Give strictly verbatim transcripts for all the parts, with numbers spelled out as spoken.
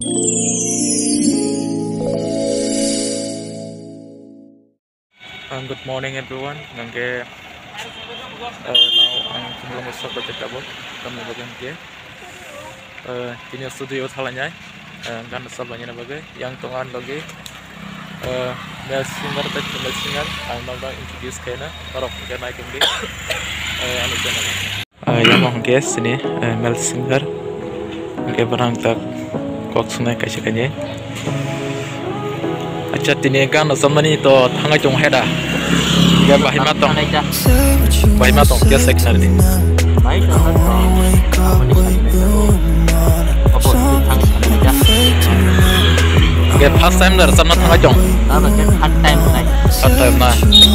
Uh, good morning everyone. Hingke, uh, now ang Khumulwngo sok bai tabuk, tamni bagwi hingke, uh, tini studio o thalainai, uh, gan rwchap lainani bagwi. Yang tongo ani logi, uh, male singer tei female singer, ang nokno introduce khaina, norok hingke nai tongdi, uh, ani channel. Ah, yang hingke sini, eh, male singer. Hingke borang tak kok sunai kaisa kainwi. Acha, tini gan rwchapmani to thangai tongo heda. Hingke bahai ma tong. Bahai ma tong, khe sek sar di. Hingke first time da rwchapna thangai tong. Abo khe third time nai. Third time na.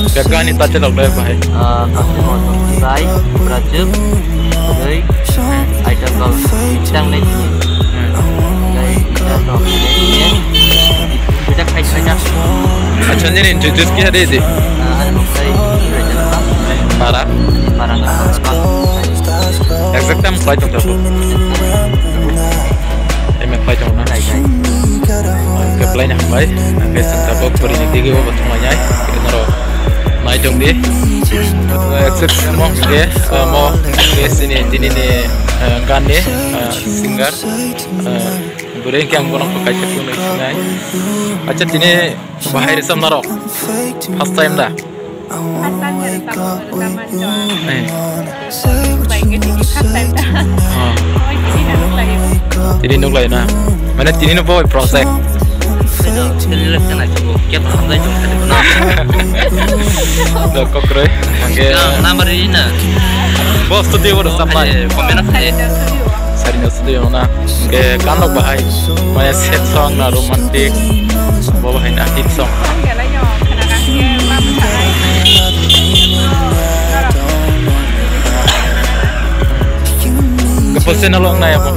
Khe gani ta chelok dai bahai. Ah, first time o tong bai, Brazil, bai, Idol Girl. Tang nai. Bai, Idol Girl. Bai, bai. Acha, nini introduce khe de di. Ah, ano kai, Brazil ba. Para. Para na. Exact time flight tong. Eme khlai tongna. Khlai tongna. Ang khe khlai na hambai. Ang khe chwng tabuk pori ni digi o bo thumai nai. Norok nai tong di. Accept mo hingke, eh, mo hingke sini tini ni, eh, gan ni, eh, singer. Eh, bwrwi hingke ang bono kaisa kunu sinai. Acha tini bahai rwchap narok. First time da? First time ya rwchap, rwchap mancha. Eh. Bai ke tini first time da. Ah. Oi, tini na nuklai. Tini nuklai na. Mane tini no boy project. Ito, tini le kana ko kya to hamdai to na. Da kokre. Hingke. Number ini na. Boss to dia udah sampai. Komen apa? Sari na studio na. Hingke gan rok bahai. Mane sad song na romantic. Bo bahai na hit song. Kepose na long na ya mo.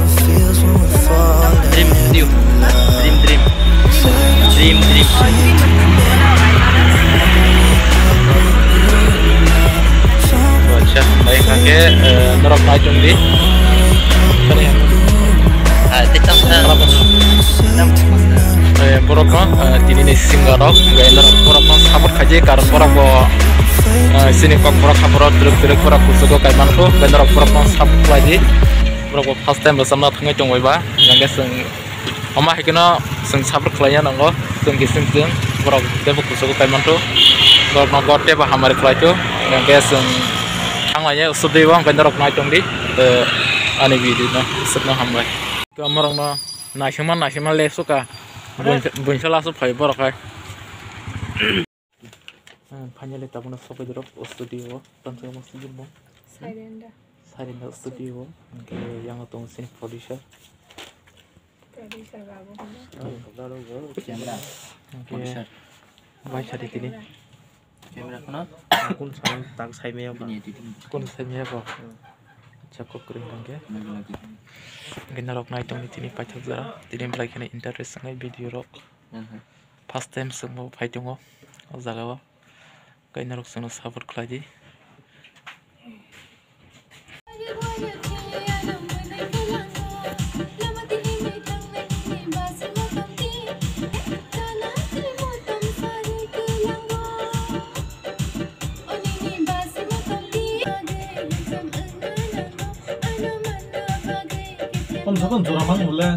Dream, dream, dream, dream, dream, dream. Acha, bai hingke, eh, norok nai tong di. Ah, tikam sa. Eh, borok no, eh, tini ni singer rok, hingke norok borok no support khaidi, karon borok bo, eh, sini kok borok ha borok, twrwk twrwk borok kuchugo kai manthu, hingke norok borok no support khlai di. Borok bo first time rwchapna thangwi tongbai ba, hingke chwng Omo hai kheno chwng support khlai ya nango, chwng kising chwng borok teibo kuchugo kai manthu, borok no God teibo hamari khlai tho, hingke chwng thang lai ya studio o, hingke norok nai tong di, eh, ani video no swkno hambai. To borok no naisingma naisingma le suka, buinsa laso phai borok hai. Finally tabukno sokoi dorok o studio o, tamsok mo studio bo. Siren da. Siren da studio o, hingke yang tongo sini producer. Producer babu hino. Camera. Hingke producer. Bai sari tini. Camera kono. Kun sa tak sai meya ba. Bini editing. Kun sai meya ba. Acha kok kring hingke. Lagi lagi. Hingke norok nai tongni tini paithak jora. Tini belai kheno interest wngnai video rok. First time chwngbo phai tongo o jaga o. Khe norok chwngno support khlai di. Kom se kom jora mang mole.